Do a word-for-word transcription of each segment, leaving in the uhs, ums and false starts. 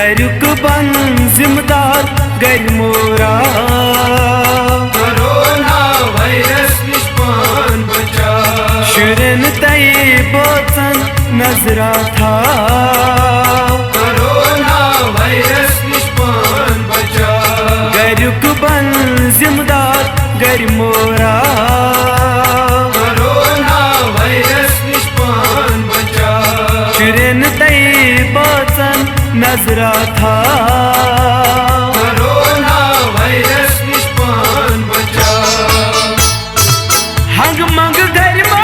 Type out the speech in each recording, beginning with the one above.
گریُک بن ذمہٕ دار گرِ مورا۔ کرونا وایرس نِش پان بچاو۔ شُرٮ۪ن تہٕ بٲژن نظرا تھاو۔ کرونا وایرس نِش پان بچاو۔ گریُک بن ذمہٕ دار گرِ مورا۔ کرونا وایرس نِش پان بچاو۔ شُرٮ۪ن تہٕ بٲژن نظرا تھاو۔ کرونا وایرس نِش پان بچاو۔ ہنگہٕ منگہٕ گرِ مہ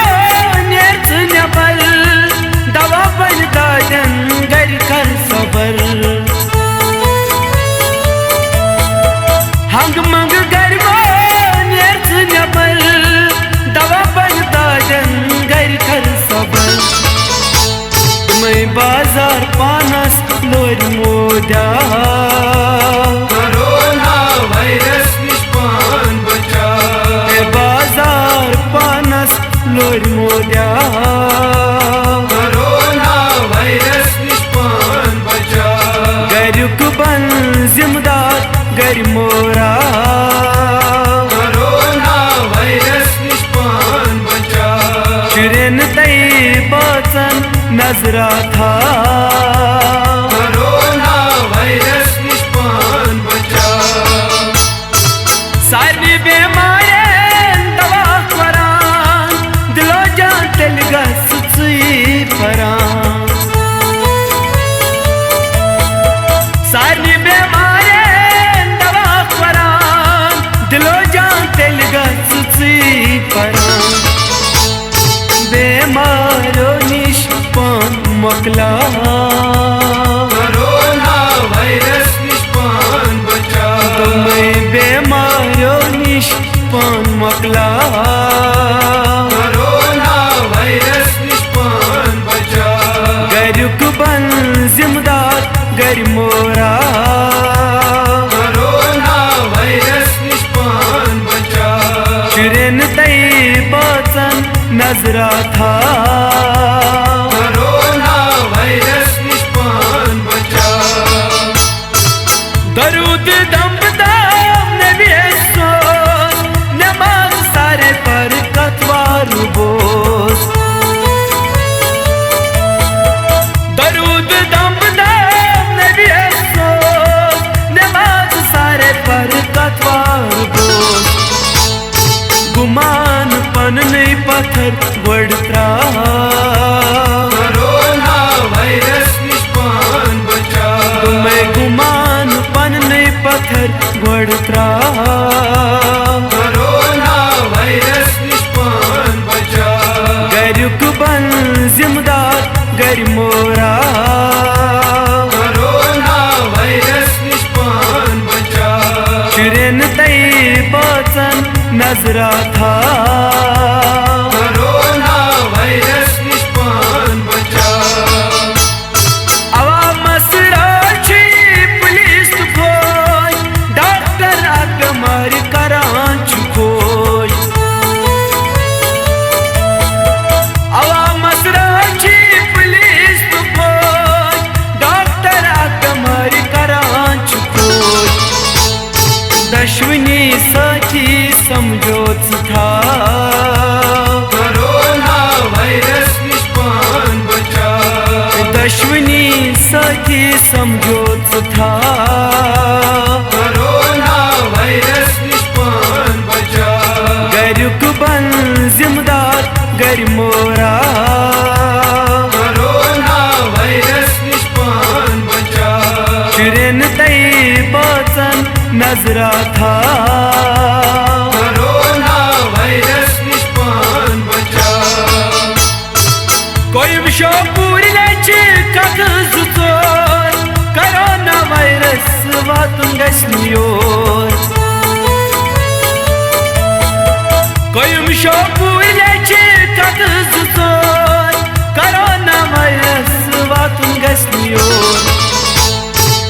نیر ژٕ نٮ۪بر، دوا بنہِ دادٮ۪ن گرِ کر صبر۔ ہنگہٕ منگہٕ گرِ مہ نیر ژٕ نٮ۪بر، دوا بنہِ دادٮ۪ن گرِ کر صبر۔ تِمے بازار پانس لورۍ مودیا۔ کرونا وایرس نِش پان بچاو۔ اے بازار پانس لورۍ مودیا۔ کرونا وایرس نِش پان بچاو۔ گریُک بن ذمہٕ دار گرِ مورا۔ کرونا وایرس نِش پان بچاو۔ شُرٮ۪ن تہٕ بٲژن نظرا تھاو۔ کرونا وایرس نِش پان بچاو۔ سارنٕے بٮ۪مارٮ۪ن دوا قرآن، دِلو جان تیٚلہِ گژھ ژٕے پران۔ سارنٕے بٮ۪مارٮ۪ن دوا قرآن، دِلو جان تیٚلہِ گژھ ژٕے پران۔ بیماریو نِش پان مۄکلاو۔ کرونا وایرس نِش پان بچاو۔ تِمے بیماریو نِش پان مۄکلاو۔ کرونا وایرس نِش پان بچاو۔ گریُک بن ذمہٕ دار گرِ مورا۔ کرونا وایرس نِش پان بچاو۔ شُرٮ۪ن تہٕ بٲژن نظرا تھاو۔ کرونا وایرس نِش پان بچاو۔ درود دم دم نبی سوز، نماز سارے پر کتوار بوز۔ درود دم دم نبی سوز، نماز سارے پر کتوار بوز۔ گُمان پننُے پتھر گۄڈٕ ترٛاو۔ کرونا وایرس نِش پان بچاو۔ تِمے گُمان پننُے پتھر گۄڈٕ ترٛاو۔ کرونا وایرس نِش پان بچاو۔ گریُک بن ذمہٕ دار گرِ مورا۔ کرونا وایرس نِش پان بچاو۔ شُرٮ۪ن تہٕ بٲژن نظرا تھاو۔ کرونا وایرس نِش پان بچاو۔ عوامس رٲچھ پُلیٖس تہٕ فوج، ڈاکٹر اتھ بٮ۪مارِ کران چھُ کھوج۔ عوامس رٲچھ پُلیٖس تہٕ فوج، ڈاکٹر اتھ بٮ۪مارِ کران چھُ کھوج۔ دۄشوٕنی سٲتھی سمجھوت ژٕ تھاو۔ کرونا وایرس نِش پان بچاو۔ دۄشوٕنی سٲتھی سمجھوت ژٕ تھاو۔ کرونا وایرس نِش پان بچاو۔ گریُک بن ذمہٕ دار گرِ مورا۔ کرونا وایرس نِش پان بچاو۔ شُرٮ۪ن تہٕ بٲژن نظرا تھاو۔ کرونا وایرس نِش پان بچاو۔ کویُم شوپوٗرِ لچہِ کتھ زٕ ژور، کرونا وایرس واتُن گژھِ نہٕ یور۔ کویُم شوپوٗرِ لچہِ کتھ زٕ ژور، کرونا وایرس واتُن گژھِ نہٕ یور۔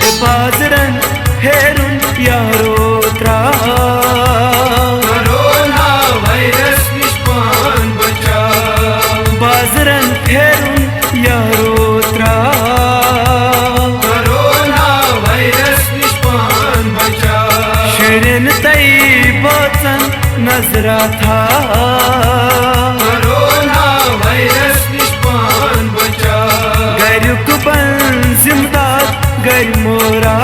اے بازرن پھیرُن یارو ترٛاو۔ کرونا وایرس نِش پان بچاو۔ بازرن پھیرُن یارو ترٛاو۔ کرونا حضراتھا، کرونا وائرس نِش پان بچاو۔ گریُک بن ذمہٕ دار، گرِ مورا۔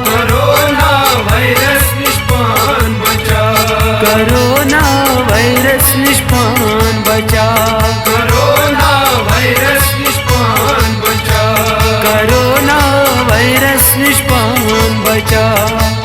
کرونا وائرس نِش پان بچاو۔ کرونا وائرس نِش پان بچاو۔ کرونا وائرس نِش پان بچاو۔ کرونا وائرس نِش پان بچاو۔